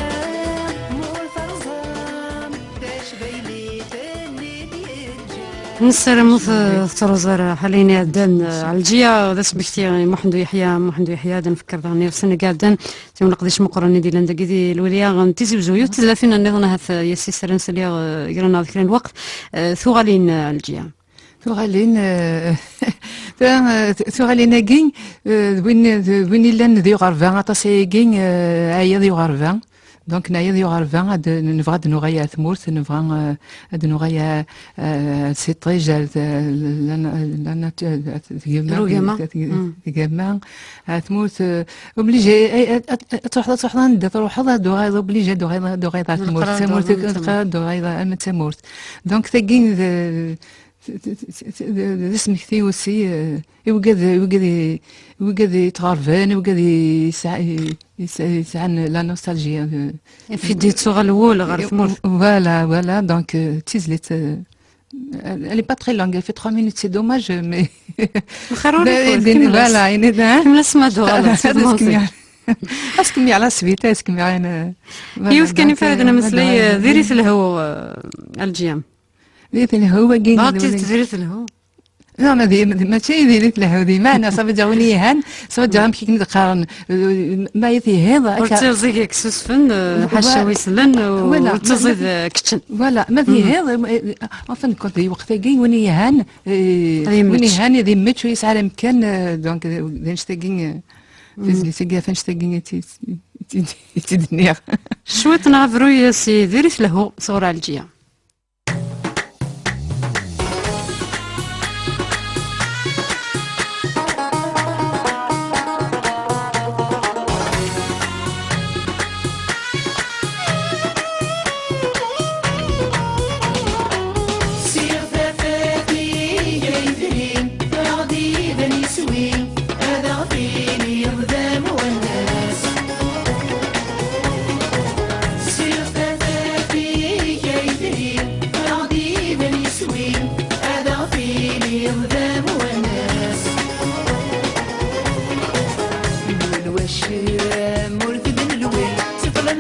ma ur terẓam tacbaylit-nni d-yeǧǧa. Nessaram ur t-, tettruẓ ara ḥala-yin iɛeddan, eh, Ɛelǧiya, d asmekti i Muḥend Uyeḥya, Muḥend Uyeḥya, ad nfekker daɣen i ussan-agi iɛeddan, timleqdic meqqren i d-yellan dagi di lwilya n Tizi Uzzu. Yiwet tezlatin nniḍen ahat, eh, yes-s ara nsali, eh, ger-aneɣ d kra n lweqt, eh, tuɣalin, eh, Ɛelǧiya. Tuɣalin, eh, ta-, eh, tuɣalin-agi, eh, d win, d win illan di uɣerba, aṭas ayagi, eh, aya di uɣerba. Donc, naya di uɣerba, ad, nebɣa ad nuɣal ar tmurt, nebɣa, eh, ad nuɣal ar, eh, s iṭij, ar, eh, la, la, la nature, ar tgama, Rugama. Tg-, Mm. Tgama, ar tmurt, eh, obligé, eh, eh, ad, ad, ad truḥeḍ, ad truḥeḍ anda truḥeḍ, ad tuɣaleḍ obligé, ad tuɣaleḍ, ad tuɣaleḍ ar tmurt. Neqra Tamurt, neqra ad tuɣaleḍ arma d tamurt. Donc, tagi d, d, d, d, d asmekti aussi, eh, i wigad, i wigad, i wigad yettɣerben, i wigad yesɛa-, yesɛa-, yesɛan la nostalgie, eh. Fi d-yettuɣal wul ɣer tmurt. Voilà, voilà, donc, euh, d tizlit, euh, elle est pas très longue, elle fait trois minutes, c'est dommage, mais Xir ur d-, ikul, d-, kemmel-as. Voilà, ini da. Kemmel-as ma d-tuɣaleḍ, ad as-kemmel. Ad as-kemmel la suite, ad as-kemmel, euh, voilà, yiwet kan donc, ifarden euh, ameslay, voilà, euh, diri-t lehwu, euh, Ɛelǧiya. Diri-t lehwu, wagi, dɣa d tidet, diri-t lehwu. Non, ma di, ma, mačči diri-t lehhu di meɛna, ça veut dire win yelhan, ça veut dire amek i ken-d-qqaren, euh, ma i tihiḍ, ur akka. Ur ttiẓig i yessusfen, euh, ḥaca wi sellen, voilà, ur ttiẓig, euh, keččen. Voilà, ma tihiḍ, euh, en fin de compte, di lweqt-agi, win yelhan, euh, win yelhan, ad yemmečč, ur yesɛi ara amkan, euh, donc, euh, d annect-agi, euh, tizlit-agi, ɣef annect-agi i tt-, i tt-, i tt-id-nniɣ. Cwiṭ neɣ abruy si diri-t lehhu sɣur Ɛelǧiya.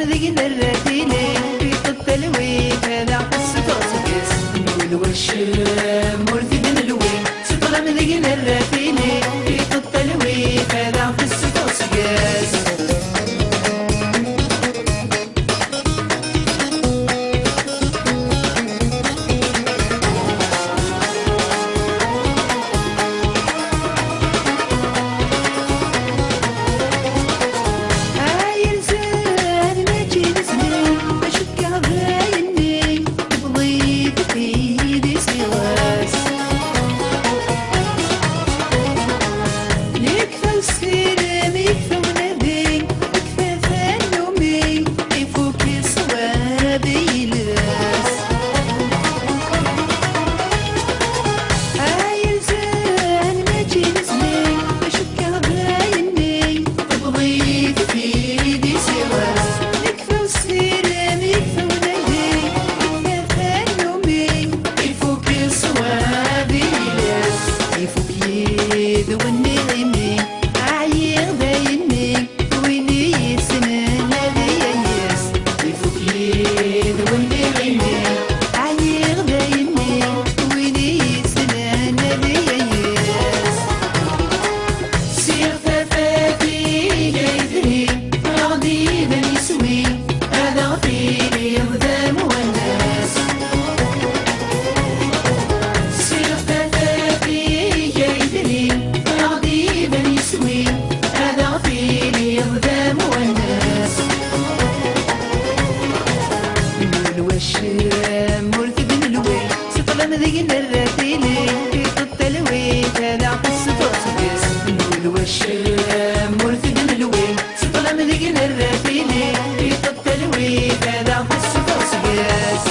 Deg nerra tili, iṭeṭṭal wi fada, tessufeɣ seg-s. Nul wacem ur t-id-nelwi, s ṭṭlam deg nerra tili, iṭeṭṭal wi fada, tessufeɣ seg-s. Ifuk yid-wen iɣimi, ɛyiɣ dayenni, win i yessnen ad yayes. Ifuk yid-wen iɣimi, ɛyiɣ dayenni, win i yessnen ad yayes. Siɣ tafat iga yedri, ɣ-d iban yiswi, ad aɣ-tiliḍ d amwanes. Siɣ tafat iga yedri, ɣ-d-iban yiswi, ad aɣ-tiliḍ d amwanes. Nul wacem ur t-id-nelwi, s ṭṭlam deg nerra tili, iṭeṭṭal wi fada, tessufeɣ seg-s. Nul wacem ur t-id-nelwi, s ṭṭlam deg nerra tili, iṭeṭṭal wi fada, tessufeɣ seg-s.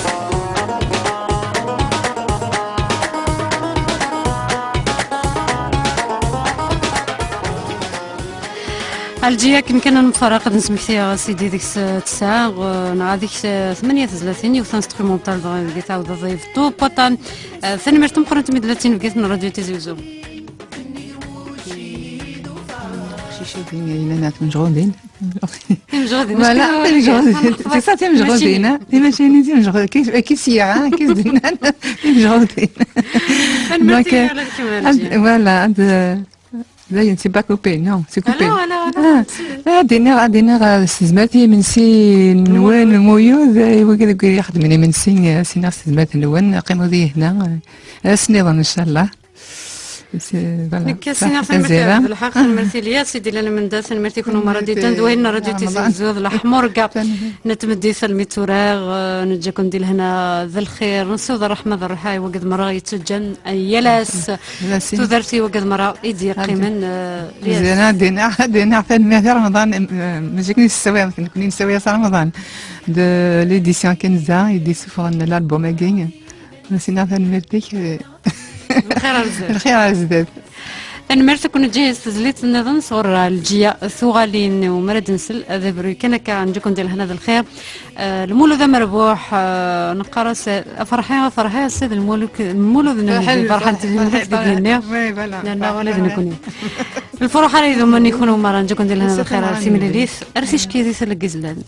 Alǧi, akken kan ad nemfaraq, ad nesmekti, a Sidi, deg-s, eh, tesɛa, eh, neɣ deg-s, eh, tmanya tezlatin, yiwet instrumental, dɣa deg tɛawdeḍ ibeṭṭu paṭan. Eh, tanemmirt meqqrant mi d-la tinebgit n Radio Tizi Uzzu. Aqcic-agi yellan ar tmejɣudin. Timejɣudin, voilà, timejɣudin. C'est ça, timejɣudin, hein. Timacinin, timejɣudin. Kif, kif sya, hein, kif dinnan, timejɣudin. Tanemmirt. Donc, i, euh, ad, voilà, ad, dayen, c'est pas coupé, non, c'est coupé. Ah, non, non, non, ah, c'est, ah, ad iniɣ, ad iniɣ, euh, s tezmert i yimensi nwen, n wuyud, euh, i wigi deg ixeddmen imensi, euh, ad s-iniɣ s tezmert-nwen, qqimeḍ yid-neɣ, euh, ass-nniḍen, inchallah. Voilà. Nekk, a Sidi, tanemmirt, d lḥeqq, tanemmirt i Lyas, i d-illan amendas, tanemmirt i kunwi merra d-yeddan d wayen n Radio Tizi Uzzu, d leḥmurga n tmeddit almi d tura, eh, neǧǧa-ken di lehna d lxir, nsiweḍ ṛṛeḥma d ṛṛeḥma i wagad merra yettaǧǧan, eh, yal ass tudert i wagad merra i d-yeqqimen, eh, Lyas. Ad iniɣ, ad iniɣ tanemmirt i Remḍan, eh, mačči akken i nessawi, nekkni nessawi-as Remḍan, de l'édition quinze, i d-yessufɣen l'album-agi. As-iniɣ tanemmirt-ik, eh, lxir ar zdat. Lxir ar zdat. Tanemmirt, ad ken-neǧǧ s tezlit nniḍen sɣur Ɛelǧiya Tuɣalin, u mi ara d-nsel, ad abruy kan akka, neǧǧa-ken di lehna d lxir. Eh, Lmulud amerbuḥ, eh, neqqar-as, eh, aferḥi, aferḥi, ass-a d Lmulud, Lmulud n Ferḥan, Ferḥan Ferḥan, Tizimit, Ferḥan, deg-nni. Oui, voilà. Nerna ula d nekkni. Lferḥ ara idumen i kunwi merra, neǧǧa-ken di lehna d lxir, ar timlilit, ar ticki di tallit yezlan.